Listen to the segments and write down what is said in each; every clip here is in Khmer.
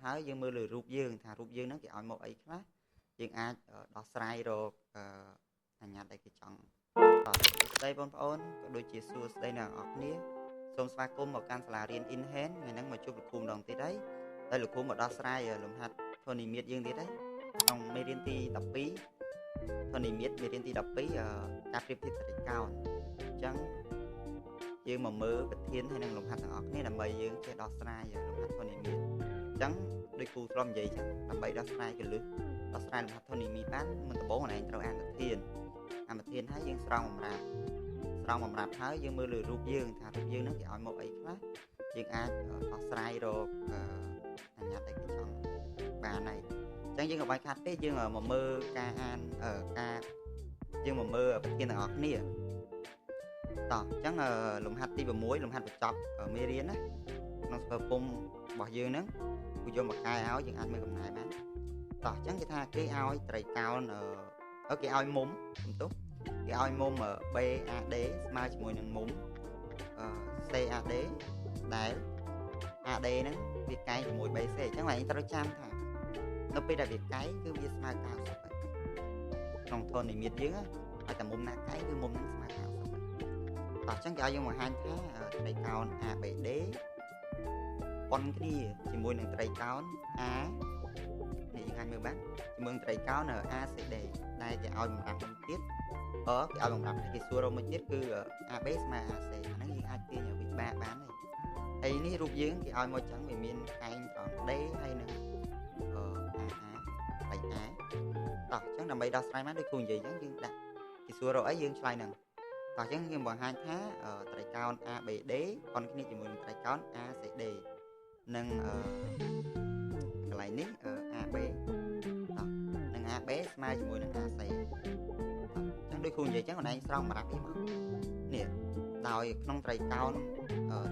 ហើយយើងមើលលើរូបយើងថារូបយើងហ្នឹងគេឲ្យមកអីខ្លះយើងអាចដោះស្រាយរកអញ្ញាតដែលគេចង់បាទសួស្តីបងប្អូនក៏ដូចជាសួស្តីអ្នកនរគ្នាសូមស្វាគមន៍មកកាន់សាលារៀន InHand ថ្ងៃហ្នឹងមកជួបលោកគ្រូម្ដងទៀតហើយតែលោកគ្រូមកដោះស្រាយលំហាត់ធននិមិត្តយើងទៀតហើយក្នុងមេរៀនទី12ធននិមិត្តមេរៀនទី12ការប្រៀបធៀបត្រីកោណអញ្ចឹងយើងមកមើលប្រធានហើយនឹងលំហាត់ទាំងអស់គ្នាដើម្បីយើងចេះដោះស្រាយលំហាត់ធននិមិត្តអញ្ចឹងដូចគ្រូធ្លាប់និយាយចឹងដើម្បីដោះស្រាយកលឹះដោះស្រាយលំហាត់ធននិមិត្តបានមុនដំបូងឯងត្រូវអានប្រធានអានប្រធានហើយយើងស្រង់បំរាប់ស្រង់បំរាប់ហើយយើងមើលលើរូបយើងថារូបយើងហ្នឹងគេឲ្យមកអីខ្លះយើងអាចដោះស្រាយរកអញ្ញាតដែលគេចង់បានហើយអញ្ចឹងយើងក៏បាយខាត់ទេយើងមកមើលការអានការយើងមកមើលប្រធានទាំងអស់គ្នាតោះអញ្ចឹងលំហាត់ទី6លំហាត់បញ្ចប់មេរៀនណាក្នុងសភៅពុំរបស់យើងហ្នឹងគឺយកមកកែឲ្យយើងអាចមើលកំណែបានតោះអញ្ចឹងគេថាគេឲ្យត្រីកោណគេឲ្យមុំសំទោសគេឲ្យមុំ BAD ស្មើជាមួយនឹងមុំ CAD ដែល AD ហ្នឹងវាកែងជាមួយ BC អញ្ចឹងឯងត្រូវចាំថានៅពេលដែលវាកែងគឺវាស្មើ90ហើយក្នុងធននិមិត្តយើងឲ្យតែមុំណាកែងគឺមុំហ្នឹងស្មើ90ហើយតោះអញ្ចឹងគេឲ្យយើងបង្ហាញថាត្រីកោណ ABD ប៉ុនគ្នាជាមួយនឹងត្រីកោណ A នេះយើងអាចមើលបានជាមួយនឹងត្រីកោណ ACD ដែលគេឲ្យបំរាប់មួយទៀតគេឲ្យបំរាប់គេសួររកមួយទៀតគឺ AB ស្មើ AC អាហ្នឹងយើងអាចទាញវិបាកបានហើយនេះរូបយើងគេឲ្យមកចឹងវាមានកែងត្រង់ D ហើយនឹង AA ត្រី A តោះអញ្ចឹងដើម្បីដោះស្រាយមកដូចគ្រូនិយាយអញ្ចឹងយើងដាក់គេសួររកអីយើងឆ្លើយហ្នឹងតោះអញ្ចឹងយើងបង្ហាញថាត្រីកោណ ABD ប៉ុនគ្នាជាមួយនឹងត្រីកោណ ACD និងកន្លែងនេះ AB តោះនិង AB ស្មើជាមួយនឹង AC តោះអញ្ចឹងដូចគ្រូនិយាយអញ្ចឹងអូនឯងស្រង់សម្រាប់នេះមកនេះដោយក្នុងត្រីកោណ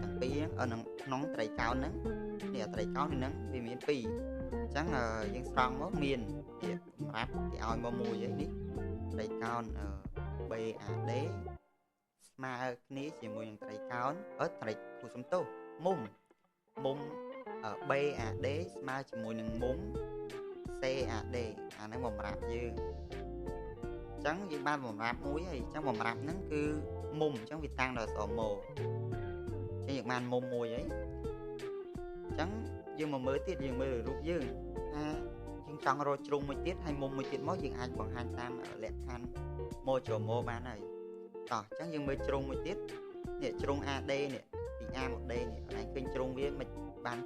ទាំងពីរហ្នឹងក្នុងត្រីកោណហ្នឹងនេះត្រីកោណនេះហ្នឹងវាមាន2អញ្ចឹងយើងស្រង់មកមាននេះសម្រាប់គេឲ្យមកមួយហើយនេះត្រីកោណ BAD ស្មើគ្នាជាមួយនឹងត្រីកោណត្រីគ្រូសំទោសមុំមុំ BAD ស្មើជាមួយនឹងមុំ CAD អាហ្នឹងបំរាប់យើងអញ្ចឹងយើងបានបំរាប់មួយហើយអញ្ចឹងបំរាប់ហ្នឹងគឺមុំអញ្ចឹងវាតាំងដល់អក្សរម៉ូអញ្ចឹងយើងបានមុំមួយហើយអញ្ចឹងយើងមកមើលទៀតយើងមើលរូបយើងថាយើងចង់រកជ្រុងមួយទៀតហើយមុំមួយទៀតមកយើងអាចបង្ហាញតាមលក្ខខណ្ឌម៉ូចូលម៉ូបានហើយតោះអញ្ចឹងយើងមើលជ្រុងមួយទៀតនេះជ្រុង AD នេះពី A មក D នេះឯងឃើញជ្រុងវាមិនបាន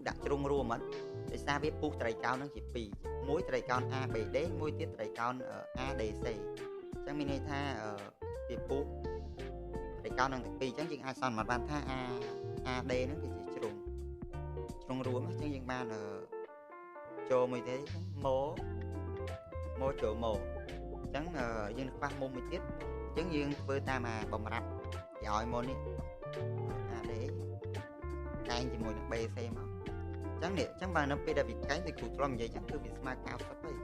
ដាក់ជ្រុងរួមអត់ដោយសារវាពុះត្រីកោណនឹងជា2មួយត្រីកោណ ABD មួយទៀតត្រីកោណ ADC អញ្ចឹងមានន័យថាវាពុះត្រីកោណនឹងទាំងពីរអញ្ចឹងយើងអាចសន្មតបានថា AD ហ្នឹងគឺជាជ្រុងជ្រុងរួមអញ្ចឹងយើងបានចូលមួយទេម៉ូម៉ូចូលម៉ូអញ្ចឹងយើងខ្វះមុំមួយទៀតអញ្ចឹងយើងធ្វើតាមអាបំរាប់គេឲ្យមុននេះ AD កែងជាមួយនឹង BC មកអញ្ចឹងនេះអញ្ចឹងបើនៅពេលដែលវាកែងដូចគ្រូធ្លាប់និយាយអញ្ចឹងគឺវាស្មើ90ហើយ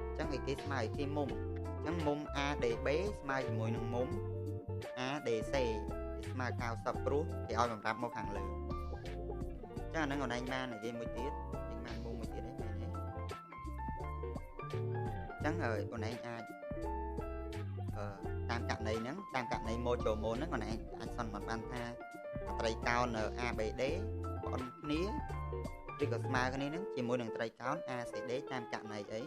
អញ្ចឹងឲ្យគេស្មើឲ្យគេមុំអញ្ចឹងមុំ ADB ស្មើជាមួយនឹងមុំ ADC ស្មើ90ព្រោះគេឲ្យបំរាប់មកខាងលើអញ្ចឹងអានឹងអូនឯងបាននិយាយមួយទៀតយើងបានមុំមួយទៀតហ្នឹងមែនទេអញ្ចឹងអូនឯងអាចតាមករណីហ្នឹងតាមករណីម៉ូចូលម៉ូហ្នឹងអូនឯងអាចសន្មតបានថាត្រីកោណ ABD ប៉ុនគ្នាឬក៏ស្មើគ្នានឹងជាមួយនឹងត្រីកោណ ACD តាមករណីអី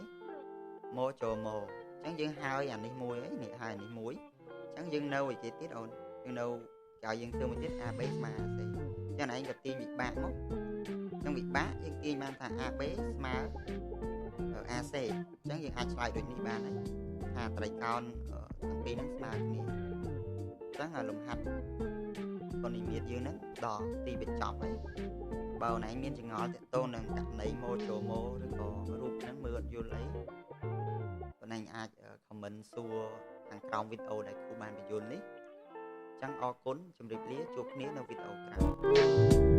ម៉ូចូលម៉ូអញ្ចឹងយើងហើយអានេះមួយហើយនេះហើយអានេះមួយអញ្ចឹងយើងនៅឲ្យគេទៀតអូនយើងនៅគេឲ្យយើងធ្វើមួយទៀត AB ស្មើ AC អញ្ចឹងឯងក៏ទាញវិបាកមកអញ្ចឹងវិបាកយើងទាញបានថា AB ស្មើ AC អញ្ចឹងយើងអាចឆ្លើយដូចនេះបានហើយថាត្រីកោណទាំងពីរហ្នឹងស្មើគ្នាអញ្ចឹងលំហាត់ធននិមិត្តយើងហ្នឹងដល់ទីបញ្ចប់ហើយបើអូនឯងមានចងល់ទាក់ទងនឹងករណីម៉ូចូលម៉ូឬក៏រូបហ្នឹងមើលអត់យល់អីអូនឯងអាច comment សួរខាងក្រោមវីដេអូដែលគ្រូបានបញ្យល់នេះអញ្ចឹងអរគុណជម្រាបលាជួបគ្នានៅវីដេអូក្រោយ។